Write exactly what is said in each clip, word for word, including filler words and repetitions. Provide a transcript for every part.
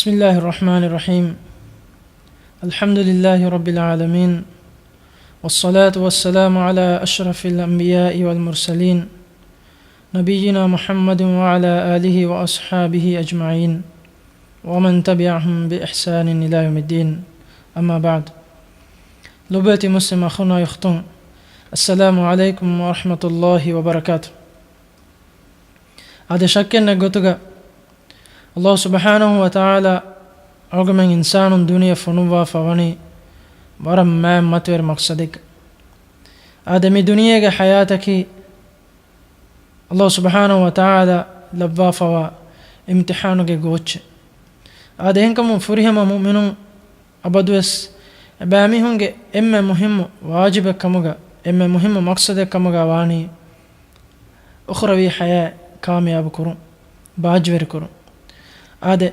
بسم الله الرحمن الرحيم. الحمد لله رب العالمين. والصلاة والسلام على أشرف الأنبياء والمرسلين. نبينا محمد وعلى آله وأصحابه أجمعين. ومن تبعهم بإحسان إلى يوم الدين. أما بعد. ލޮބުވެތި މުސްލިމް އަޚުންނާ އުޚްތުން، އައްސަލާމު ޢަލައިކުމް ވަރަޙްމަތުﷲި ވަބަރަކާތު. އާދެ، ޝައްކެއް ނެތް ގޮތުގަ، ﷲ ސުބްޙާނަހޫ ވަތަޢާލާ އަޅުގަމެން އިންސާނުން ދުނިޔެ ފޮނުއްވާފަ ވަނީ ވަރަށް މާތް މަތިވެރި މަޤްޞަދެއްގަ. އާދެ، މި ދުނިޔޭގެ ޙަޔާތަކީ ﷲ ސުބްޙާނަހޫ ވަތަޢާލާ ލައްވާފަވާ އިމްތިޙާނުގެ ގޯއްޗެއް. އާދެ، އެހެންކަމުން ފުރިހަމަ މުއުމިނުން އަބަދުވެސް އެބައިމީހުންގެ އެންމެ މުހިއްމު ވާޖިބެއް ކަމުގަ، އެންމެ މުހިއްމު މަޤްޞަދެއް ކަމުގަ ވާނީ އުޚްރަވީ ޙަޔާތް ކާމިޔާބު ކުރުން، ބާއްޖަވެރި ކުރުން. އާދެ،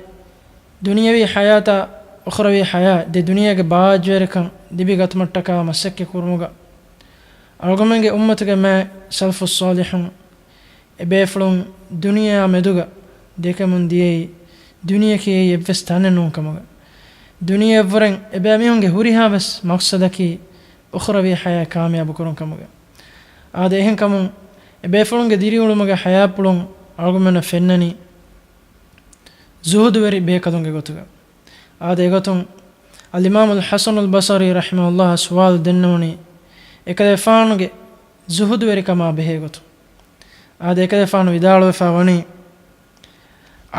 ދުނިޔަވީ ޙަޔާތާ އުޚްރަވީ ޙަޔާތް ދެ ދުނިޔޭގެ ބާއްޖަވެރިކަން ލިބިގަތުމަށްޓަކާ މަސައްކަތް ކުރުމުގަ، އަޅުގަމެންގެ އުއްމަތުގެ މާތް ސަލަފުއް ޞާލިޙުން އެބޭފުޅުން ދުނިޔެއާ މެދުގަ ދެކެމުން ދިޔައީ ދުނިޔެކީ އެއީ އެއްވެސް ތަނެއް ނޫން ކަމުގަ. ދުނިޔެއަށްވުރެން އެބައިމީހުންގެ ހުރިހާ ވެސް މަޤްޞަދަކީ އުޚްރަވީ ޙަޔާތް ކާމިޔާބު ކުރުން ކަމުގަ. އާދެ، އެހެންކަމުން އެބޭފުޅުންގެ ދިރިއުޅުމުގެ ޙަޔާތްޕުޅުން އަޅުގަމެންނަށް ފެންނަނީ ޒުހުދުވެރި ބޭކަލުންގެ ގޮތުގަ. އާދެ، އެގޮތުން އަލްއިމާމުލް ޙަސަނުލް ބަޞަރީ ރަޙިމަހުﷲ ސުވާލު ދެންނެވުނީ އެކަލޭފާނުގެ ޒުހުދުވެރިކަމާ ބެހޭ ގޮތުން. އާދެ، އެކަލޭފާނު ވިދާޅުވެފަ ވަނީ،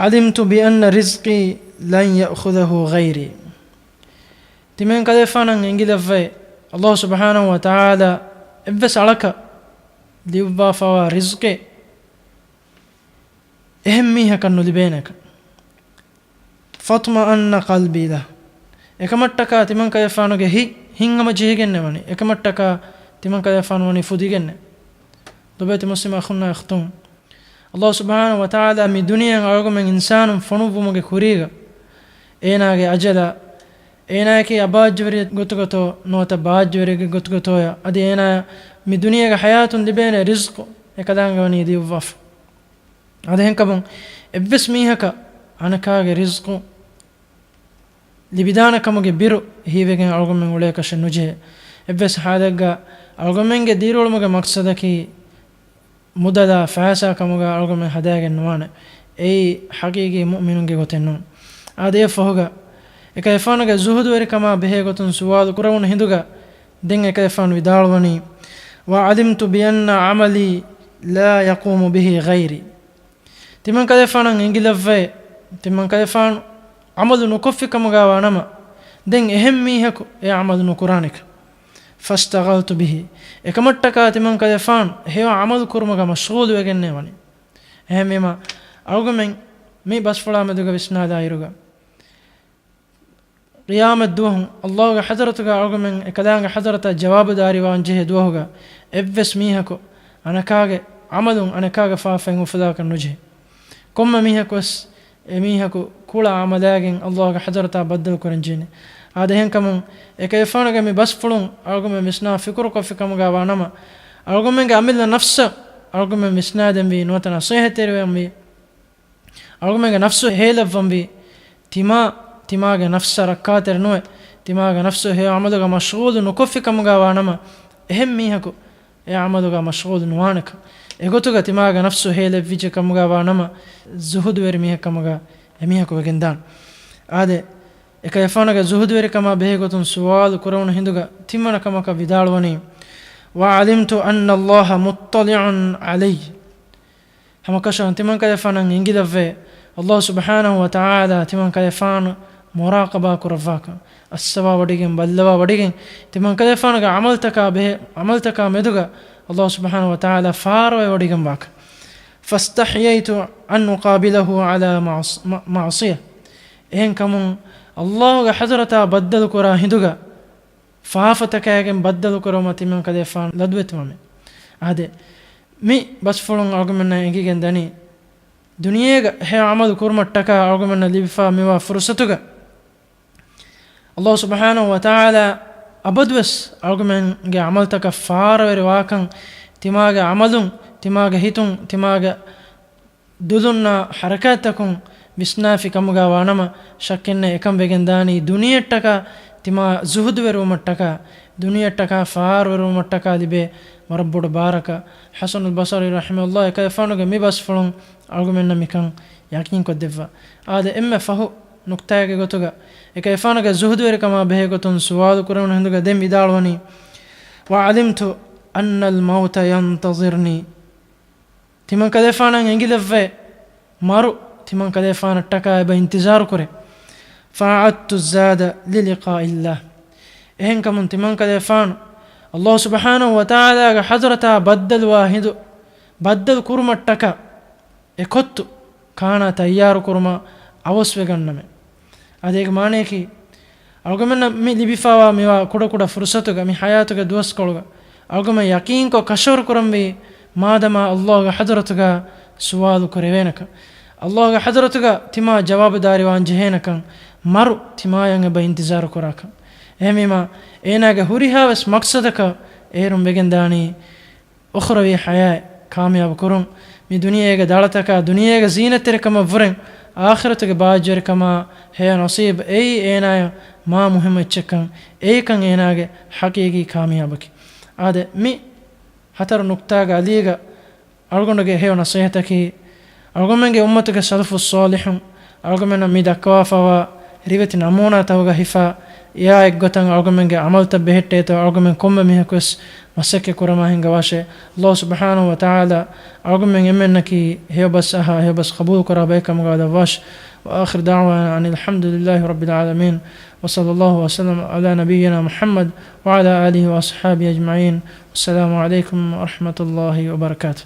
"علمت بأن رزقي لن يأخذه غيري." ތިމަން ކަލޭފާނަށް އެނގިލައްވައި، ﷲ ސުބްޙާނަހޫ ވަތަޢާލާ އެއްވެސް އަޅަކަށް ލިޔުއްވާފަވާ ރިޒްޤެއް އެހެން މީހަކަށް ނުލިބޭނެކަން. فاطمأن قلبي له. އެކަމަށްޓަކާ ތިމަން ކަލޭފާނުގެ ހިތް ހިތްހަމަޖެހިގެންނެވަނީ. އެކަމަށްޓަކާ ތިމަން ކަލޭފާނު ވަނީ ފުދިގެންނެވެ. ލޮބުވެތި މުސްލިމް އަޚުންނާ އުޚްތުން، ﷲ ސުބްޙާނަހޫ ވަތަޢާލާ މި ދުނިޔެއަށް އަޅުގަމެން އިންސާނުން ފޮނުއްވުމުގެ ކުރީގަ، އޭނާގެ އަޖަލަށް، އޭނާއަކީ އަބާއްޖަވެރި ގޮތުގަތޯ ނުވަތަ ބާއްޖަވެރި ގޮތުގަތޯޔާ، އަދި އޭނާ މި ދުނިޔޭގެ ޙަޔާތުން ލިބޭނެ ރިޒްޤު އެކަލާނގެ ވަނީ ލިޔުއްވާފަ. އަދި އެހެންކަމުން އެއްވެސް މީހަކަށް އަނެކާގެ ރިޒްޤު ލިބިދާނެ ކަމުގެ ބިރު ހީވެގެން އަޅުގަމެން އުޅޭކަށެއް ނުޖެހޭ. އެއްވެސް ޙާލެއްގަ އަޅުގަމެންގެ ދިރިއުޅުމުގެ މަޤްޞަދަކީ މުދަލާ ފައިސާ ކަމުގަ އަޅުގަމެން ހަދާގެން ނުވާނެ. އެއީ ޙަޤީޤީ މުއުމިނުންގެ ގޮތެއް ނޫން. އާދެ، އެއަށްފަހުގަ އެކަލޭފާނުގެ ޒުހުދުވެރިކަމާ ބެހޭ ގޮތުން ސުވާލު ކުރެވުނު ހިނދުގަ، ދެން އެކަލޭފާނު ވިދާޅުވަނީ، "وعلمت بأن عملي لا يقوم به غيري." ތިމަން ކަލޭފާނަށް އެނގިލައްވައި، ތިމަން ކަލޭފާނު ޢަމަލު ނުކޮށްފި ކަމުގަ ވާނަމަ، ދެން އެހެން މީހަކު އެ ޢަމަލު ނުކުރާނެކަން. فاشتغلت به. އެކަމަށްޓަކާ ތިމަން ކަލޭފާނު ހެޔޮ ޢަމަލު ކުރުމުގަ މަޝްޣޫލު ވެގެންނޭ ވަނީ. އެހެންވީމަ، އަޅުގަމެން މި ބަސްފުޅާ މެދުގަ ވިސްނާލާއިރުގަ، ޤިޔާމަތް ދުވަހު ﷲގެ ޙަޟްރަތުގަ އަޅުގަމެން އެކަލާނގެ ޙަޟްރަތަށް ޖަވާބުދާރީވާން ޖެހޭ ދުވަހުގަ، އެއްވެސް މީހަކު އަނެކާގެ ޢަމަލުން އަނެކާގެ ފާފައިން އުފުލާކަށް ނުޖެހޭ. ކޮންމެ މީހަކުވެސް އެމީހަކު ކުޅަ ޢަމަލާގެން ﷲގެ ޙަޟްރަތާ ބައްދަލު ކުރަންޖެހޭނެ. އާދެ، އެހެންކަމުން އެކަލޭފާނުގެ މި ބަސްފުޅުން އަޅުގަމެން ވިސްނާ ފިކުރުކޮށްފި ކަމުގަ ވާނަމަ، އަޅުގަމެންގެ އަމިއްލަ ނަފްސަށް އަޅުގަމެން ވިސްނާދެންވީ ނުވަތަ ނަޞޭޙަތްތެރިވެންވީ، އަޅުގަމެންގެ ނަފްސު ހޭލައްވަންވީ، ތިމާ، ތިމާގެ ނަފްސަށް ރައްކާތެރި ނުވެ، ތިމާގެ ނަފްސު ހެޔޮ ޢަމަލުގަ މަޝްޣޫލު ނުކޮށްފި ކަމުގަ ވާނަމަ، އެހެން މީހަކު އެ ޢަމަލުގަ މަޝްޣޫލު ނުވާނެކަން. އެގޮތުގަ ތިމާގެ ނަފްސު ހޭލެއްވިއްޖެ ކަމުގަ ވާނަމަ، ޒުހުދުވެރި މީހެއް ކަމުގަ އެމީހަކު ވެގެންދާނެ. އާދެ، އެކަލޭފާނުގެ ޒުހުދުވެރިކަމާ ބެހޭ ގޮތުން ސުވާލު ކުރެވުނު ހިނދުގަ ތިންވަނަ ކަމަކަށް ވިދާޅުވަނީ، "وعلمت أن الله مطلع علي." ހަމަކަށަވަރުން ތިމަން ކަލޭފާނަށް އެނގިލައްވޭ، ﷲ ސުބްޙާނަހޫ ވަތަޢާލާ ތިމަން ކަލޭފާނު މުރާޤަބާ ކުރައްވާކަން، އައްސަވާވޮޑިގެން ބައްލަވާވޮޑިގެން، ތިމަން ކަލޭފާނުގެ ޢަމަލުތަކާ ބެހޭ، ޢަމަލުތަކާ މެދުގަ ﷲ ސުބްޙާނަހޫ ވަތަޢާލާ ފާރުވެވޮޑިގެންވާކަން. فاستحييت أن أقابله على معص-، މަ-، معصية. އެހެންކަމުން ﷲގެ ޙަޟްރަތާ ބައްދަލުކުރާ ހިނދުގަ، ފާފަތަކާގެން ބައްދަލުކުރުމަށް ތިމަން ކަލޭފާނު ލަދުވެތިވަމެ. އާދެ، މި ބަސްފުޅުން އަޅުގަމެންނަށް އެނގިގެން ދަނީ، ދުނިޔޭގަ ހެޔޮ ޢަމަލު ކުރުމަށްޓަކާ އަޅުގަމެންނަށް ލިބިފާ މިވާ ފުރުޞަތުގަ، ﷲ ސުބްޙާނަހޫ ވަތަޢާލާ އަބަދުވެސް އަޅުގަމެންގެ ޢަމަލުތަކަށް ފާރުވެރިވާކަން، ތިމާގެ ޢަމަލުން، ތިމާގެ ހިތުން، ތިމާގެ ދުލުންނާ ޙަރަކާތްތަކުން ވިސްނާފި ކަމުގަ ވާނަމަ، ޝައްކެއްނެތް އެކަން ވެގެން ދާނީ ދުނިޔެއްޓަކާ ތިމާ ޒުހުދުވެރިވުމަށްޓަކާ، ދުނިޔެއްޓަކާ ފާރުވެރިވުމަށްޓަކާ ލިބޭ ވަރަށް ބޮޑު ބާރަކަށް. ޙަސަނުލް ބަޞަރީ ރަޙިމަހުﷲ އެކަލޭފާނުގެ މި ބަސްފުޅުން އަޅުގަމެންނަށް މިކަން ޔަޤީންކޮށްދެއްވާ. އާދެ، އެންމެ ފަހު ނުކްތާއެއްގެ ގޮތުގަ އެކަލޭފާނުގެ ޒުހުދުވެރިކަމާ ބެހޭ ގޮތުން ސުވާލު ކުރެވުނު ހިނދުގަ ދެން ވިދާޅުވަނީ، وعلمت أن الموت ينتظرني. ތިމަންކަލޭފާނަށް އެނގިލެއްވޭ، މަރު ތިމަންކަލޭފާނަށްޓަކާ އެބަ އިންތިޒާރު ކުރޭ. فأعدت الزاد للقاء الله. އެހެންކަމުން ތިމަންކަލޭފާނު ﷲ ސުބްޙާނަހޫ ވަތަޢާލާގެ ޙަޟްރަތާ ބައްދަލުވާ ހިނދު ބައްދަލު ކުރުމަށްޓަކާ އެ ކޮއްތު ކާނާ ތައްޔާރު ކުރުމަށް އަވަސްވެގަންނަމޭ. އަދި އޭގެ މާނަޔަކީ، އަޅުގަމެންނަށް މި ލިބިފައިވާ މިވާ ކުޑަކުޑަ ފުރުޞަތުގަ، މި ޙަޔާތުގެ ދުވަސްކޮޅުގަ އަޅުގަމެން ޔަޤީންކޮށް ކަށަވަރު ކުރަންވީ، މާދަމާ ﷲގެ ޙަޟްރަތުގަ ސުވާލު ކުރެވޭނެކަން. ﷲގެ ޙަޟްރަތުގަ ތިމާ ޖަވާބުދާރީވާން ޖެހޭނެކަން، މަރު ތިމާޔަށް އެބަ އިންތިޒާރު ކުރާކަން. އެހެންވީމާ، އޭނާގެ ހުރިހާވެސް މަޤްޞަދަކަށް އޭރުން ވެގެންދާނީ އުޚްރަވީ ޙަޔާތް ކާމިޔާބު ކުރުން. މި ދުނިޔޭގެ ދަޅަތަކާ، ދުނިޔޭގެ ޒީނަތްތެރިކަމަށްވުރެން، އާޚިރަތުގެ ބާއްޖަވެރިކަމާ ހެޔޮ ނަޞީބު އެއީ އޭނާޔަށް މާ މުހިއްމު އެއްޗެއްކަން. އެއީކަން އޭނާގެ ޙަޤީޤީ ކާމިޔާބަކީ. އާދެ، މި ހަތަރު ނުކްތާގެ އަލީގަ އަޅުގަނޑުގެ ހެޔޮ ނަޞޭޙަތަކީ، އަޅުގަނޑުމެންގެ އުއްމަތުގެ ސަލަފު ޞާލިޙުން އަޅުގަމެންނަށް މި ދައްކަވާފައިވާ ރިވެތި ނަމޫނާތަކުގަ ހިފާ، އެއާ އެއްގޮތަށް އަޅުގަމެންގެ ޢަމަލުތައް ބެހެއްޓޭތޯ، އަޅުގަމެން ކޮންމެ މީހަކުވެސް މަސައްކަތް ކުރަމާ ހިންގަވާށޭ. ﷲ ސުބްޙާނަހޫ ވަތަޢާލާ އަޅުގަމެން އެންމެންނަކީ ހެޔޮ ބަސް އަހާ، ހެޔޮ ބަސް ޤަބޫލު ކުރާ ބައެއް ކަމުގަ ލައްވާށި. وآخر دعوانا أن الحمد لله رب العالمين، وصلى الله وسلم على نبينا محمد وعلى آله وأصحابه أجمعين. والسلام عليكم ورحمة الله وبركاته.